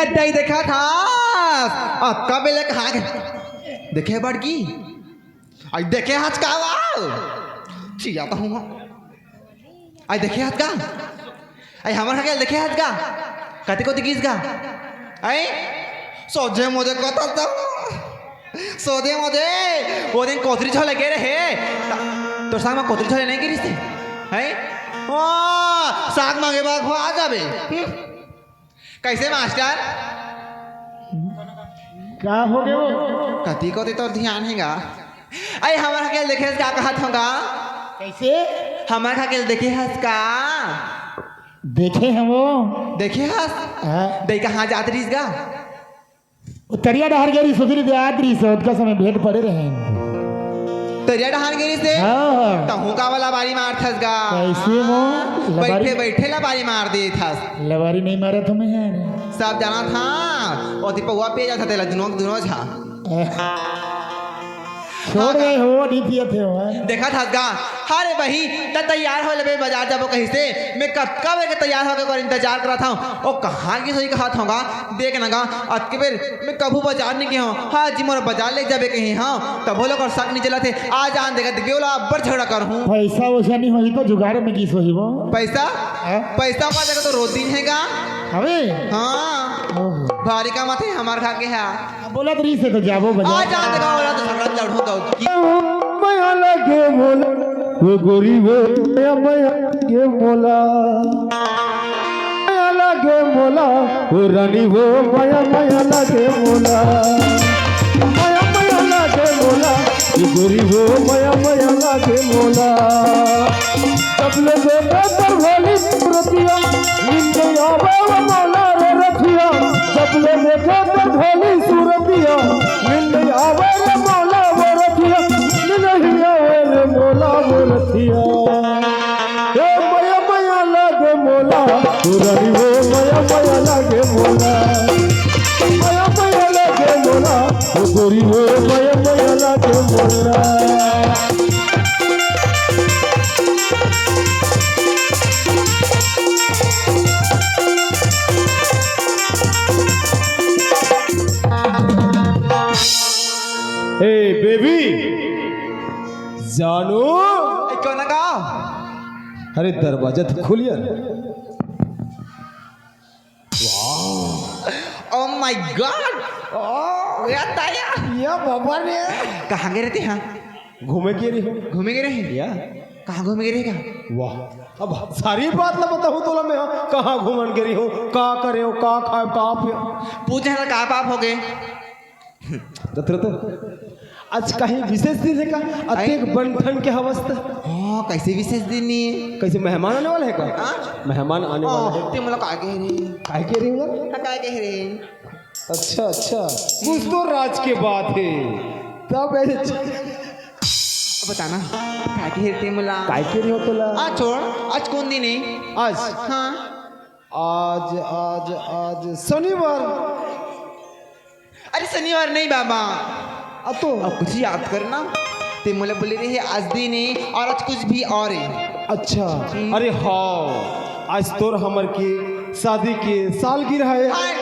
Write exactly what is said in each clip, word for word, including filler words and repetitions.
दई देखा था। अतका बेले कहाँ गे? देखे बड़की। आई देखे हस का वा? चिया तो हूँ। आई देखे हस का? आई हमर खा के देखे हस का? कति कोती गिस का? आई सोझे मोझे कथा था। सोझे मोझे वो दिन कोतरी झोले गे रहे। त-, तोर संग म कोतरी झोले नहीं गिरिस ते? हैं? ओ, साग मांगे बाग हो आ जाबे। हम्म? कैसे मास्टर? का हो गे वो? कति कोती तोर ध्यान हे गा? अरे हमर खा के देखे हस का कहत हों गा? कैसे? हमर खा के देखे हस का? देखे हंव वो। देखे हस? हाँ। दई कहाँ जात रहिस गा? वो तरिया डहर गे रहिस, सोच रहिस याद रहिस, ओतका समय भेंट पड़े रहे। तरिया डहर गे रहिस ते? हाँ। तहूँ का वाला लबारी मारथस गा? कैसे वो? लबारी? बैठे बैठे लबारी मार देथस। लबारी नहीं मारत हंव मैं यार। सब जानत हंव, ओती पौवा पिए जात हस तेला दुनों, दुनों झा। छोड़ दे हो, नहीं पियत हे वो। देखत हस गा, अरे बही, त तैयार हो लेबे, बाजार जाबो कहिस ते। मैं कतका बेर के तैयार होके ओकर इंतजार करत हंव। ओ कहाँ गिस होही कहत हों गा, देख ना गा, अतके बेर मैं कभू बाजार नहीं गे हंव। हाँ जी, मोर बाजार ले जाबे कहे हंव, तभो ले ओकर शक नहीं चलत हे। आ जान दे गा, देखबे ओला अब्बड़ झगड़ा करहूँ। पैसा वैसा नहीं होही त जुगाड़ में गिस होही वो। पैसा? हाँ? पैसा का जगह तो रोज दिन हे गा। अबे। हाँ। ओहो। भारी कमाथे हमर खा के हा। बोलत रहिस हे त जाबो बाजार। आ जान दे गा, ओला तो झगड़ा लड़हूँ गा। मया लागे मोला, वो गोरी वो, मया, मया लागे मोला। मया लागे मोला, वो रानी वो, मया, मया लागे मोला। मया, मया लागे मोला, वो गोरी वो, मया, मया लागे मोला। जब ले देखा तोर भोली सूरतिया, नींद आवे वो मोला रे रतिया। जब ले देखा तोर भोली सूरतिया, नींद आवे रे मोला वो रतिया, नींद नहीं आवे रे मोला वो रतिया। ए मया मया लागे मोला, ओ रानी वो मया मया लागे मोला। मया मया लागे मोला, ओ गोरी वो मया मया लागे मोला। हे बेबी, जानू। ए, कौन का? अरे दरवाजा तो खोल यार। वाह। Oh my God। ओ, या ताया। या बाबा रे। कहाँ गे रहे ते, हाँ? घूमे गे रहे हंव। घूमे गे रहे? या। कहाँ घूमे गे रहे का? वाह। अब सारी बात ला बताहूँ तोला मैं, हाँ? कहाँ घूमन गे रहे हंव, का करे हंव, का खाए, का पिए। पूछ ना, का पाप हो गे? दतरत, आज कहीं विशेष दिन हे का? अतेक बन ठन के हवस त। हाँ, कैसे विशेष दिन नहीं हे? कैसे मेहमान आने वाला हे का? हाँ? मेहमान आने वाला हे। ते मोला का कहे रहे? काय कहे रहे हंव? हाँ, काय कहे रहे? अच्छा, अच्छा, कुछ तो राज के बात हे। तब ऐसे अब बता ना, काय कहे रहे ते मोला? काय कहे रहे हंव तोला? हाँ, छोड़, आज कौन दिन हे? आज? हाँ। आज, आज, आज शनिवार। अरे शनिवार नहीं बाबा। अब तो अब कुछ याद करना। ते मोला बोले रहे आज दिन हे और आज कुछ भी और हे। अच्छा। हम्म। अरे हाँ, आज तोर हमर के शादी के सालगिरह हे। हाय,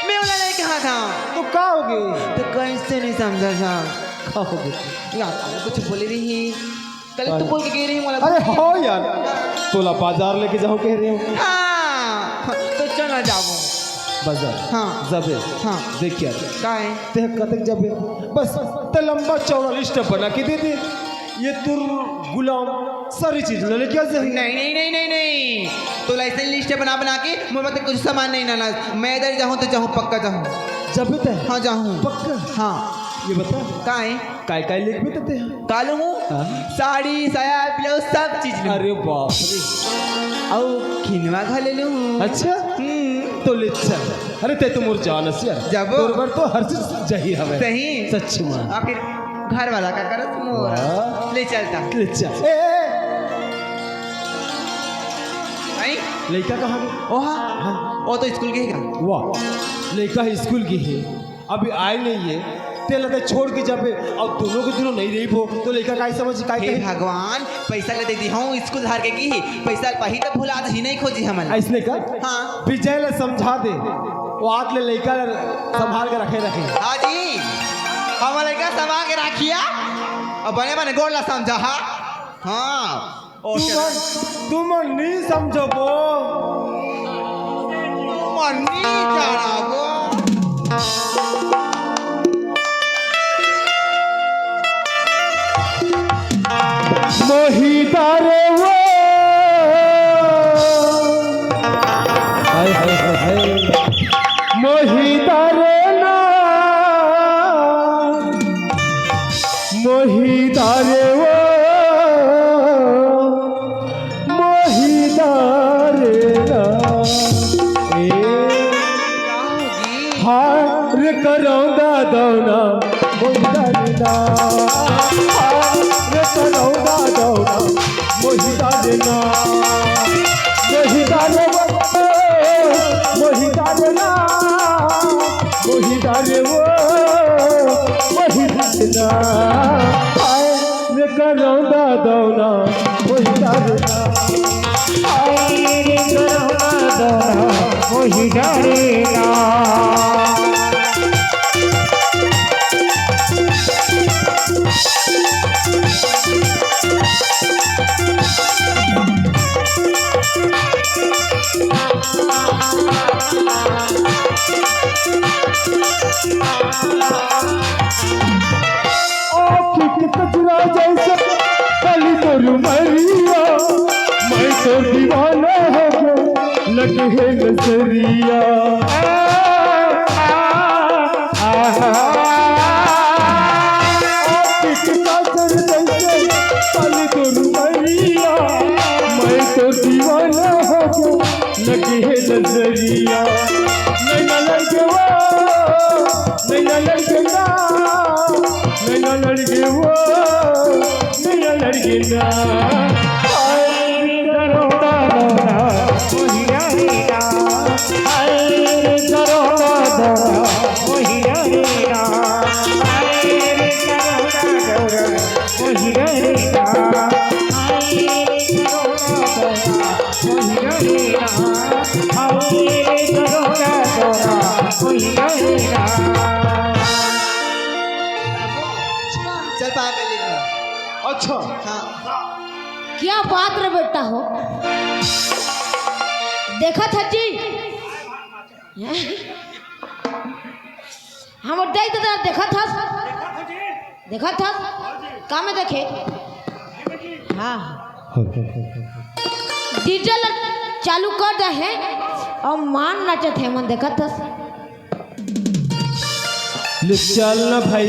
मैं ओला नहीं कहा था। तो का हो गे? तो कैसे नहीं समझा था? का हो गे? यार, कुछ बोले रहे। कल तो बोल के गे रहे हंव मोला। अरे हाँ यार, तोला बाजार लेके जाहूँ कहे रहे हंव। हाँ, तो चल ना जाबो। बाजार? हाँ। जाबे? हाँ। देख यार। काय? ते कतेक जाबे? बस, ते लंबा चौड़ा list बना के दे दे। ये तोर गुलाम सारी चीज ला लेके आ जाही। नहीं, नहीं, नहीं, नहीं, नहीं। तोला ऐसे list बना बना के मोर बर कुछ सामान नहीं लाना। मैं इधर जाहूँ तो जाहूँ, पक्का जाहूँ। जाबे ते? हाँ, जाहूँ। पक्का? हाँ। ये बता। काय? काय काय लेगबे ते हा? का लूँ? हाँ। साड़ी, साया, ब्लाउज, सब चीज लूँ। अरे बाप रे। अउ खिलौना घलो लूँ। अच्छा? हम्म। तो ले चल। अरे ते तो मोर जान हस यार। जाबो। तोर बर तो हर चीज जाही हवे। सही? सच में। आखिर घर वाला का करत मोर। वाह। ले चलता। ले चल। ए, ए। आई? लइका कहाँ गे? ओ हाँ। हाँ। ओ तो स्कूल गे हे का? वाह। लइका ह स्कूल गे हे। अभी आय नहीं हे, तेला ते छोड़ के जाबे, अउ दूनों के दूनों नहीं रहिबो, तो लइका काय समझ, काय हे कही? भगवान, पैसा ला दे दिहूँ, स्कूल हर के गे हे, पैसा पाही त भुला जही, नहीं खोजी हमन। अइसने का? हाँ। विजय ला समझा दे, वो आत ले लइका ल संभाल के रखे रखे। हाँ जी, हमर लइका संभाल के राखिया, अउ बने बने गोड़ ला समझा। हाँ, हाँ। तुमन, तुमन नी समझबो। तुमन नी जानबो। मोहिता रे वो। हाय, हाय, हाय, हाय। मोहिता रे ना। मोहिता रे वो। मोहिता रे ना। ए। हार करौंदा दौना। मोहिता रे ना। हार करौंदा दौना। मोहिता रे ना। मोहिता रे वो। मोहिता रे ना। मोहिता रे वो। मोहिता रे ना। हाय रे करौंदा दौना। मोहिता रे ना। हाय रे करौंदा दौना। मोहिता रे ना। आँखी के कजरा जैसे कली तोर मरिया, मैं तो दीवाना हो गया, लगे है नजरिया। आँखी के काजल जैसे कली तोर मरिया, मैं तो दीवाना हो गया, लगे है नजरिया। नैना लड़के वो, नैना लड़के ना, नैना लड़के वो, नैना लड़के ना। हाय रे दरोड़ा दरोड़ा, मोहिया रे ना। हाय रे दरोड़ा दरोड़ा, मोहिया रे ना। हाय रे दरोड़ा दरोड़ा, मोहिया रे ना। हाय रे दरोड़ा दरोड़ा, मोहिया रे ना। हाय रे दरोड़ा दरोड़ा, मोहिया रे ना। चल पाए पहले। अच्छा। हाँ। क्या बात रे बेटा हो, देखत हस जी। हमर दाई ददा देखत हस, देखत हस। का में देखे? हाँ। डीजे ल चालू कर दे हे अउ मान नाचत हे मन, देखत हस। ले चल ना भाई।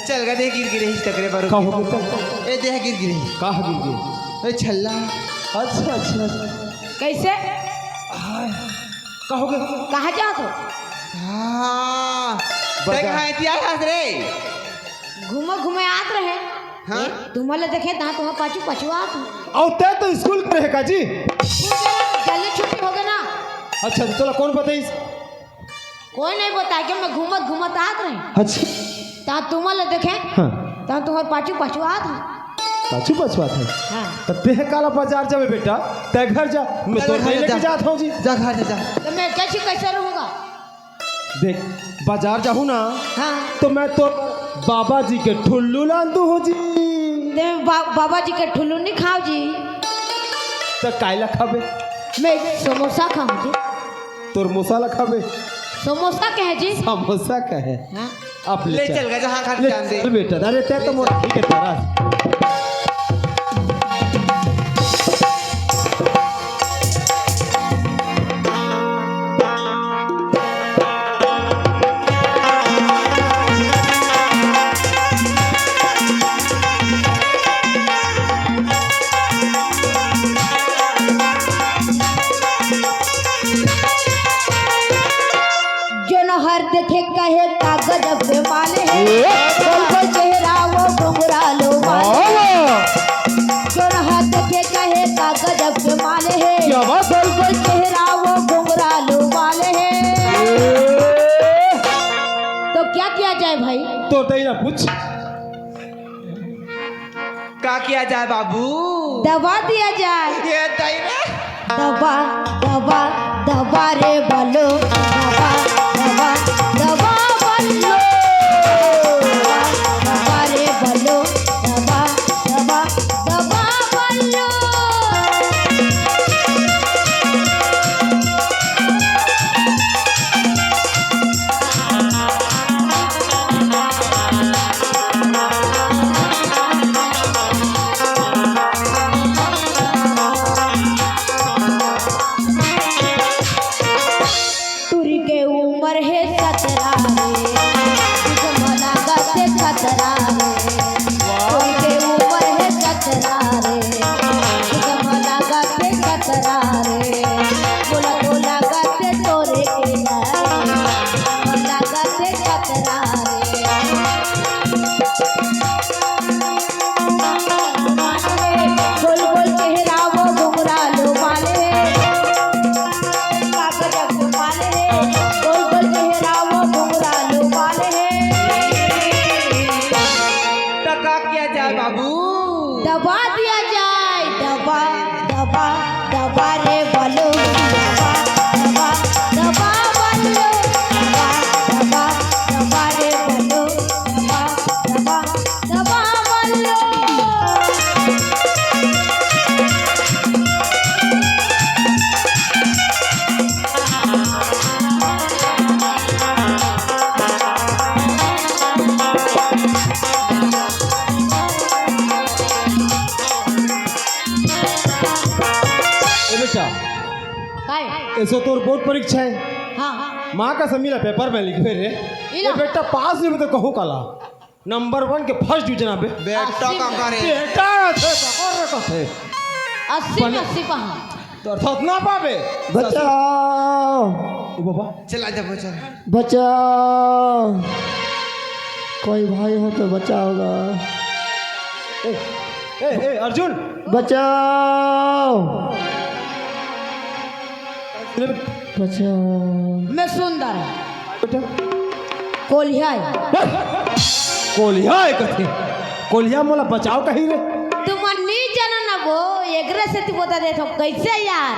चल गा, देह गिर गिरे ही तकरे बारू। का हो गया? ए, देह गिर गिरे ही। का हो गिर गिरे? ए, छल्ला। अच्छा, अच्छा, अच्छा। कैसे? हाय। का हो गया? कहाँ जात हो? हाँ। बाजार। देख, हाँ, इतिहास हस रे। घूमे घूमे आत रहे। हाँ? ए, तुमन ला देखे, तहाँ तुम्हर पाछू पाछू आत हूँ। अउ तैं तो स्कूल के रहे का जी? स्कूल के रहे, जल्दी छुट्टी हो गए ना। अच्छा, तो तोला कौन बताइस? कोई नहीं बताय के, मैं घूमत घूमत आत रहे। अच्छा। तहाँ तुमन ला देखे, हाँ। तहाँ तुम्हर पाछू पाछू आत हूँ। पाछू पाछू आत हे? हाँ। त तेह काला बाजार जाबे बेटा, तैं घर जा, मैं तोर घर ले लेके जा। जात हूँ जी। जा घर जा, जा। तो मैं कैसे, कैसे रहूँगा? देख, बाजार जाहूँ ना, हाँ। तो मैं तोर बाबा जी के ठुल्लू लान दूँ हूँ जी। ते बा-, बाबा जी के ठुल्लू नहीं खाओ जी। त काय ला खाबे? मैं समोसा खाऊँ जी। तोर मोसा ला खाबे? समोसा कहे जी? समोसा कहे? हाँ। अब ले ले चल। चल गा, जहाँ खाना ले जान दे। चल बेटा, अरे तैं तो मोर ठीक है तारा। जोन हर देखे कहे का गजब के माल हे, ए? गोल गोल चेहरा वो घुंघरालो बाल हे। वाह। जोन हर देखे कहे का गजब के माल हे, क्या बात? गोल गोल चेहरा वो घुंघरालो बाल हे। ए? तो क्या किया जाए भाई? तो तैं ना पूछ। का किया जाए बाबू? दबा दिया जाए। ये तैं रे। दबा, दबा, दबा रे बालो, दबा खतरा रे, मोला तो लागत हे तोरे के डर, मोला लागत हे खतरा रे। गोल गोल चेहरा वो घुंघरालू बाल हे, का गजब के बाल हे, गोल गोल चेहरा वो घुंघरालू बाल हे। त का किया जाए बाबू? दबा दिया जाए, दबा, दबा, दबा रे बलू, दबा, दबा, दबा बलू, दबा, दबा, दबा रे बलू, दबा, दबा, दबा बलू। ए बेटा, काय? एसो तोर बोर्ड परीक्षा हे। हाँ, हाँ। माँ का समीला पेपर में लिखबे रे। इला। ए बेटा, पास नहीं तो कहूँ काला। नंबर वन के फर्स्ट डिवीजन आबे। बेटा अस्सी का में। करे? बेटा थे, पकड़ रखा थे। अस्सी में बने। अस्सी पहा। तो अर्थात ना पाबे। बचाओ। ए बाबा। चला जा, बचा। बचाओ। कोई भाई हो तो बचाओ ना। ए, ए, ए, अर्जुन। बचाओ। बचाओ। मैं सुंदर। बेटा। कोलिया हे। कोलिया हे कथे? कोलिया मोला बचाओ कही रे। तुमन नी जानो ना वो, एकरे सेती बता देथों, कैसे यार?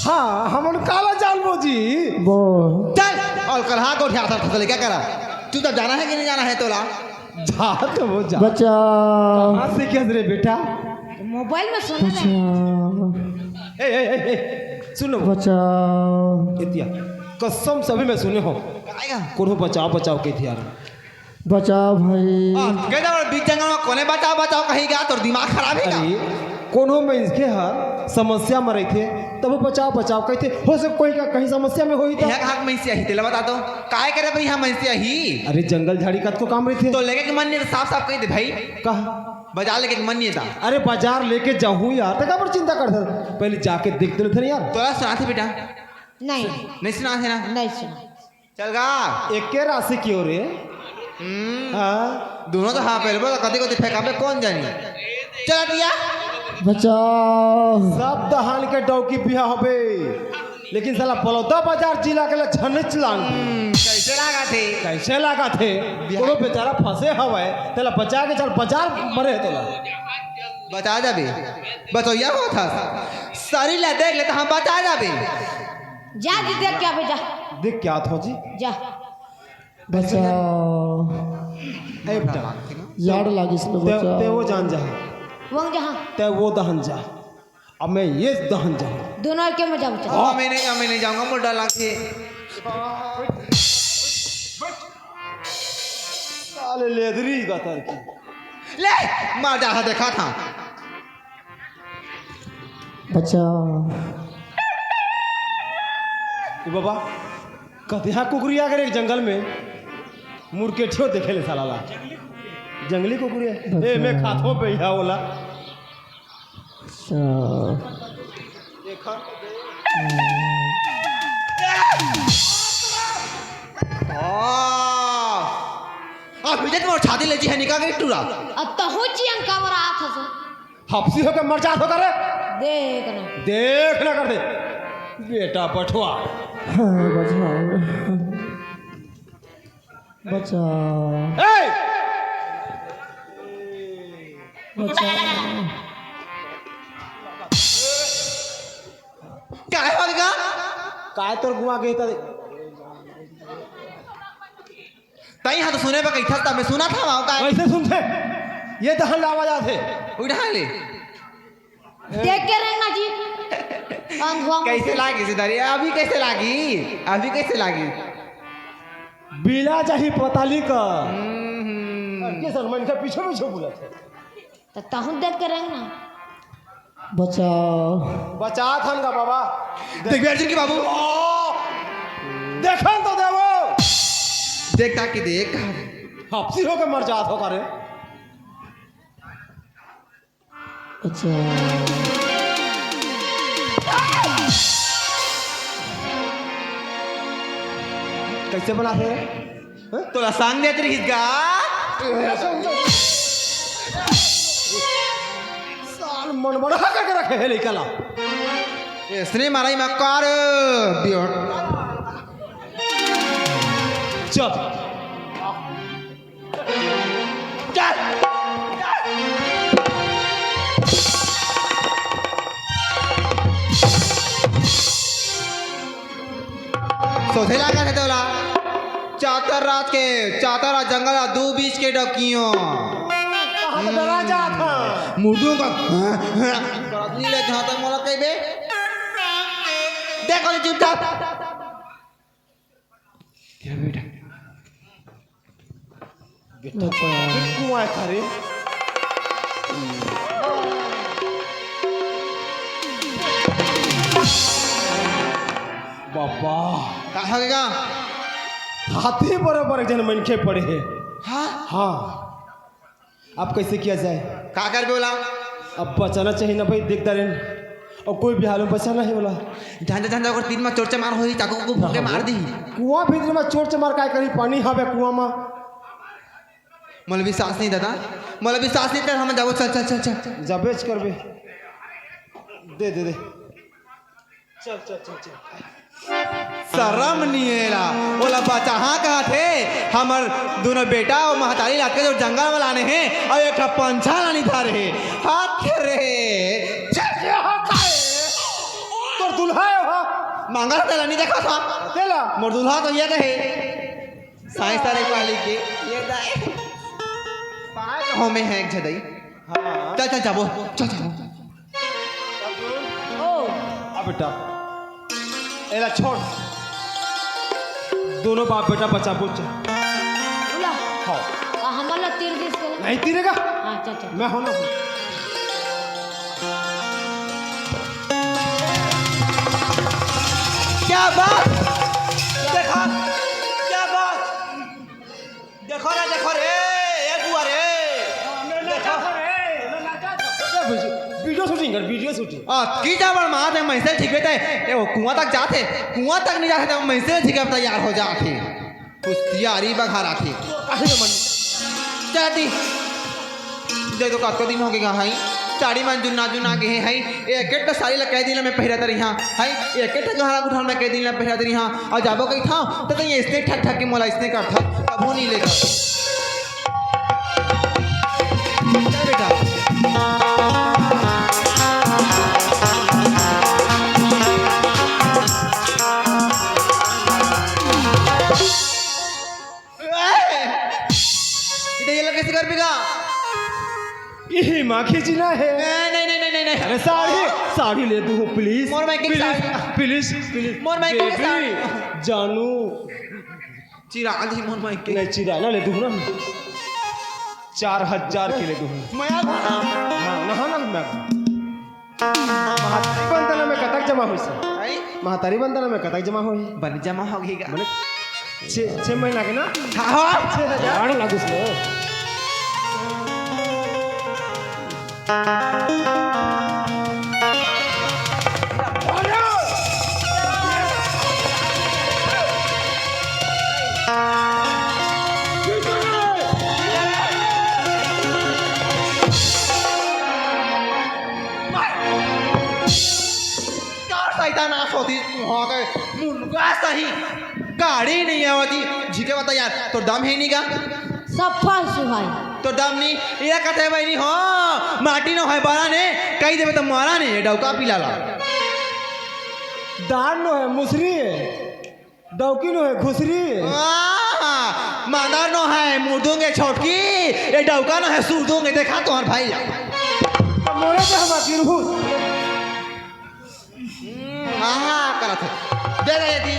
हाँ, हमन काला जानबो जी। वो। चल, और कल हाँ गोठिया था, था, क्या करा? तू तो जाना हे कि नहीं जाना हे तोला? जा तो वो जा। बचाओ। कहाँ से किया रे बेटा? मोबाइल में सुने ना। बचाओ। ए, ए, ए, ए, सुन लो। बचाओ। एतिया, कसम से अभी मैं सुने हों। कायगा? कोनो बचाओ, बचाओ कहिथे यार। बचाओ भाई। हाँ, कह दे, बीच जंगल में कोने बचाओ, बचाओ कहिगा, तोर दिमाग खराब हे का? अरे, कोनो मनखे ह समस्या में रहिथे, तब वो बचाओ, बचाओ कहिथे। हो सकथे कोई का कहीं समस्या में होही त। इहाँ कहाँ के मनसे आही, तेला बता तो। काय करे भाई, इहाँ मनसे आही? अरे, जंगल झाड़ी कतको काम रहिथे। तो लेके के मन नहीं, साफ साफ कहि दे भाई। कहाँ? बाजार लेके के मन नहीं था। अरे, बाजार लेके जाहूँ यार, त काबर चिंता करथस? पहली जाके देख तो लेथन यार। तोला सुनाथे बेटा? नहीं। नहीं सुनाथे ना? नहीं सुना। चल गा। एके राशि क्यों रे? हम्म। हाँ। दोनों तो हाँ, पहले बोला, कदी कदी फेंकाबे, कौन जानी? चल हटिया। बचाओ। सब दहान के डौकी बिहा होबे, लेकिन साला बलौदा बाजार जिला के ला झनच लांग। हम्म, कैसे लागा थे? कैसे लागा थे? बिहार कोनो बेचारा फंसे हवय, तेला बचा के चल, बाजार मरे हे तेला। बचा जाबे, बचौया होत हस। सरी ला देख ले त हम बचा जाबे। जा जी, देख के आबे, जा। देख के आत हों जी। जा। बचाओ। ए बेटा। जाड़ लागिस न ते, बचाओ। ते वो जान जा। वो जहाँ। ते वो दहन जा। अब मैं ये दहन जाऊँ। दोनों के मजा बचा। हाँ, मैं नहीं, मैं नहीं जाऊँगा, मोर डर लगथे। साले लेदरी गतर के। ले, मार डाला देखा था। बचाओ। ए बाबा, कतिहा कुकरी आ गे रे जंगल में, मुरकेठियो देखे ले साला ला। जंगली कुकरी हे। ए, मैं खाथों पे ही ओला। अच्छा। देखा। आ, अभी जब मोर छाती ले जी हे निकाल के टूरा। अब तहूँ चियन काबर आत हस। हपसी होके मर जात हो करे। देख ना। देख ना कर दे। बेटा बठवा। हाँ, बचाओ। बचाओ। ए! बचाओ। काय हो गा? काय तोर गुआ गे त? तई हा तो सुने बा कहिथस त मैं सुनत हवं का? कैसे सुनथे? ये दहन ला आवाज आथे। उठा ले। देख के रेंगना जी। अंधुआ कैसे मुंह। लागी सिधारी? अभी कैसे लागी? अभी कैसे लागी? बिला जाही पताली का। हम्म। अरे, के सर, मन के पीछे पीछे बोला था। त तहूँ देख के रेंगना। बचाओ। बचा थन का बाबा। देख बे अर्जुन के बाबू। ओ! देखन तो देवो। देख ताकि देख। हपसी होके मर जात हो का रे। अच्छा। कइसे बनाथे? तोला संग देत रहिस गा। साल मन बड़ा करके रखे हे लइका ला। इसने मारा ही मक्कार। चल। चल। सोझे लागत हे तोला। चातर रात के, चातर रात जंगल आ दू बीच के डकियो। कहाँ तो डरा जात हे। मुर्दों का। करत नी ले जहाँ तक मोला कहिबे। देखो जी चुपचाप। क्या बेटा? बेटा, कुआं था रे। बाबा। का हो गया? हाथी बरोबर एक झन मनखे पड़े हे। हाँ? हाँ। अब कइसे किया जाए? का करबे ओला? अब बचाना चाहिए ना भाई, देख दारेन। अउ कोई भी हाल में बचाना हे ओला। जान जा, जान जा, ओकर तीर में चोर चमार होही, चाकू उकू भोंके मार दिही। कुआं भीतरी में चोर चमार काय करही, पानी हवे कुआं में। मोला विश्वास नहीं दादा, मोला विश्वास नहीं कर, हम जाबो, चल, चल, चल, चल। जाबेच करबे। दे, दे, दे। चल, चल, चल, चल। शरम नहीं हे ला, ओला बचाहा कहत हे, हमर दूनों बेटा अउ महतारी ला अतका जोर जंगल में लाने हे, अउ एक ठा पंछा लानी धरे हे, हाथ रे। चल, ये हो काय? तोर दूल्हा हे हो? मांगा तेला नहीं देखा था। तेला? मोर दूल्हा तो ये हे। साईं सारे पाली के, ये दाई। पाए कहो में हे एक झदई। हाँ। चल, चल, जाबो। चल, चल। ओ। आ बेटा, एला छोड़। दूनों बाप बेटा बचा बुच। बोला। हाँ। आ, हमला तीर दिस के। नहीं तीरेगा। हाँ, चल, चल। मैं हूं ना। क्या बात? देखा, क्या बात? देखो रे, देखो रे, ए बुआ रे। देखो। वीडियो शूटिंग कर, वीडियो शूटिंग। आ, की जाबड़ मार दे, मैं से ठीक बेटा। ए, वो कुआं तक जाथे, कुआं तक नहीं जाथे, तो मैं से ठीक अब तैयार हो जाथे। कुछ तैयारी बघा राखे। काहे मन? जाती। देख तो कतको दिन हो गे गा हई। साड़ी मन जुन्ना जुन्ना गे हे हई। एक एक ठा साड़ी ला कई दिन ला मैं पहिरत रहिहां। हई, एक एक ठा गहना गुठन मैं कई दिन ला पहिरत रहिहां। अउ जाबो कहिथंव, त तइं अइसने ठग ठग के मोला अइसने करथस। कभू नहीं लेगा। चल बेटा। ए! इधर ये लोग कैसे कर बिगा? इही मा खींचना हे। ए, नहीं, नहीं, नहीं, नहीं, नहीं। अरे साड़ी, साड़ी ले दूं, please। मोर माई के please, साड़ी। Please, please। मोर माई के बेबी, साड़ी। जानू। चिरा दी मोर माई के। नहीं, चिरा ना ले दूं ना। चार हजार के ले दूं। मैं आ हाँ, ना, ना, मैं। महतारी बनता ना मैं कतक जमा होइस। आई? महतारी बनता ना मैं कतक जमा होही। बने जमा होही गा। बने छे, छे महीना के ना? हाँ, हाँ। छे हजार। लाड़ लागू से। तोर सैतानास होतिस, तुहा के मुनगा सही। गाड़ी नहीं आवत ही, झिके बता यार, तोर दम हे नहीं का? सफल सुहाई। तोर दम नहीं, ये कथे बहिनी हो, माटी नो हे बड़ा ने, कही देबे तो मारा ने, ये डौका पिला ला। दार नो हे, मुसरी हे। डौकी नो हे घुसरी। आहा, मादर नो हे मुर्दुंगे छोटकी, ये डौका नो हे सुरदुंगे, देखा तोहर भाई ला। तो मोरे पे हम आखिर हूँ। हम्म, आहा, करत हे। दे दे यदि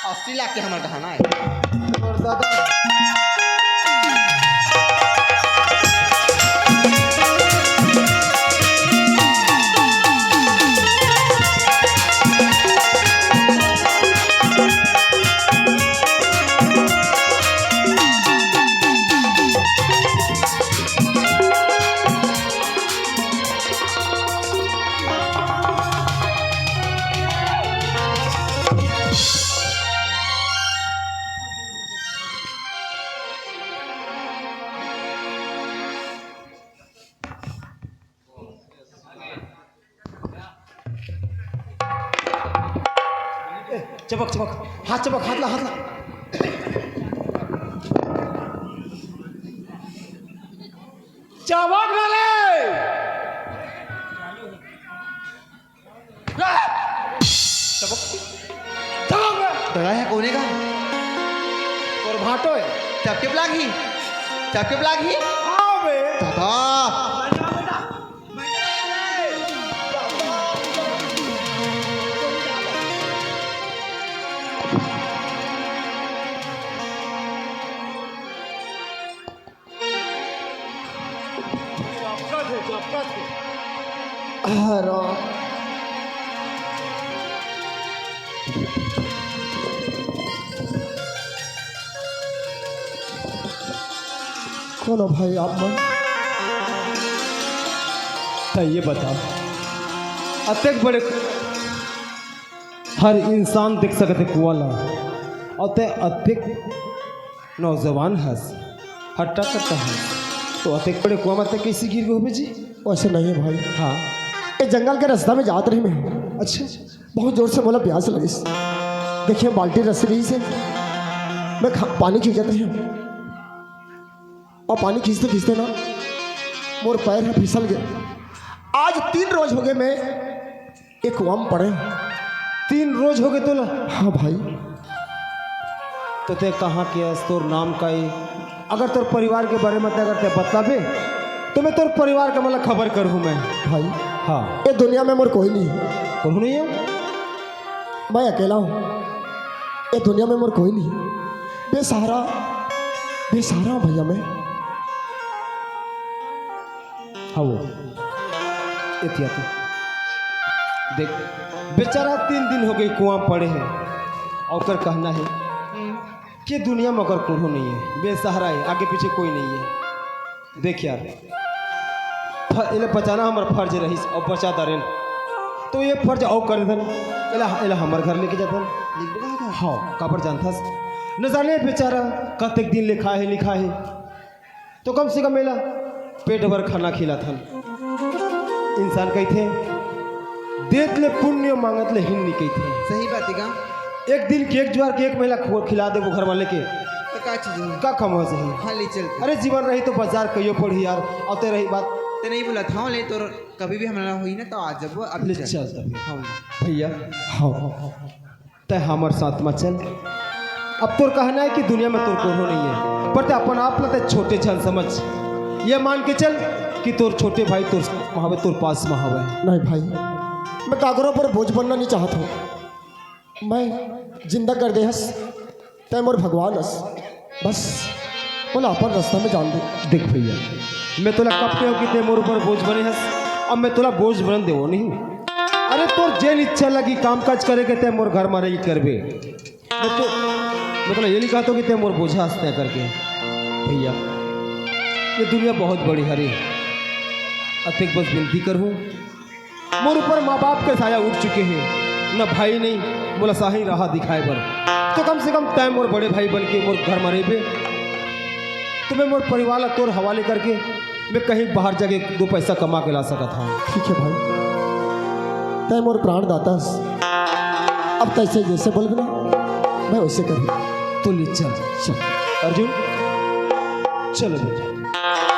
अस्सी लाख के हमर गहना हे। तोर दादा। चबक, चबक, हाथ चबक, हाथ ला, हाथ ला। चबक ना रे। चबक, चबक ना। दादा हे, कोने का? तोर भाटो हे। चपटिप लागही, चपटिप लागही। हाँ बे। दादा। कौन हो भाई आप मन? त ये बताओ, अतेक बड़े, हर इंसान देख सकत हे कुआं ला, अउ ते अतेक नौजवान हस, हट्टा कट्टा हस, तो अतेक बड़े कुआं म ते कइसे गिर गे होबे जी? वैसे नहीं है भाई। हाँ। ये जंगल के रास्ता में जात रही मैं। अच्छा। बहुत जोर से मोला प्यास लगिस। देखिए, बाल्टी रस्सी रहिस हे, मैं खा-, पानी खींचत रही हूँ। और पानी खींचते खींचते ना, मोर पैर ह फिसल गए। आज तीन रोज हो गए मैं एक कुआं म पड़े। तीन रोज हो गए तोला? हाँ भाई। तो ते कहाँ के हस, तोर नाम का हे? अगर तोर परिवार के बारे में ते अगर ते बतलाबे, तो मैं तोर परिवार के मतलब खबर करहूँ मैं। भाई, हाँ। ये दुनिया में मोर कोई नहीं है। कोनो नहीं है? मैं अकेला हूँ। ये दुनिया में मोर कोई नहीं। बेसहारा, बेसहारा हूँ भैया मैं। हाँ वो, एतिया तो। देख, बेचारा तीन दिन हो गए कुआं पड़े है। अउ ओकर कहना है कि दुनिया में ओकर कोनो नहीं है, बेसहारा है, आगे पीछे कोई नहीं है। देख यार, फ-, एला बचाना हमर फर्ज रहिस अउ बचा दारेन। तो ये फर्ज अउ कर देन, एला, एला हमर घर लेके जातन। हाँ, काबर जानथस? न जाने बेचारा कतेक दिन ले खाए हे, नहीं खाए हे। तो कम से कम एला पेट भर खाना खिलाथन। इंसान कहिथे, "देत ले पुण्य, मांगत ले हिन्नी" कहिथे। सही बात है का? एक दिन के एक जुवार के एक महिला खो-, खिला देबो घर वाले के। तो का चीज है? का कमावत जाही? हाँ, ले चल। अरे, जीवन रही तो बाजार कहियो पड़ही यार, अउ ते रही बात। ते नहीं बोला था, ले तो कभी भी हमला हुई ना, तो आ जाबो, अभी ले चल। चल तब। हाँ। भैया। हाँ, हाँ, हाँ, हाँ। तै हमर साथ म चल। अब तोर कहना है कि दुनिया में तोर कोनो नहीं है, पर तै अपन आप ला तै छोटे झन समझ। ये मान के चल कि तोर छोटे भाई तोर साथ म हवे, तोर पास म हवे। नहीं भाई, मैं काकरो पर बोझ बनना नहीं चाहत हूँ। मैं जिंदा कर दे हस, तै मोर भगवान हस। बस, मोला अपन रास्ता में जान दे। देख भैया, मैं तोला कब कहेंव कि तै मोर ऊपर बोझ बने हस? अब मैं तोला बोझ बनन देवो नहीं। अरे, तोर जेन इच्छा लगी काम काज करे के, तै मोर घर म रही करबे। मैं तो, मैं तोला ये नहीं कहत हूँ कि तै मोर बोझा हस तै करके। भैया, ये दुनिया बहुत बड़ी हरे। अतेक बस विनती करहूँ, मोर ऊपर माँ बाप के साया उठ चुके हे, न भाई नहीं, मोला सही राह दिखाए बर। तो कम से कम तै मोर बड़े भाई बन के मोर घर म रहिबे, तो मैं मोर परिवार ला तोर हवाले करके मैं कहीं बाहर जाके दो पैसा कमा के ला सकत हूँ। ठीक है भाई, तै मोर प्राणदाता हस। अब तैसे जैसे बोलबे ना, मैं वैसे करूँ। तो ले चल, चल। अर्जुन, चलो बेटा।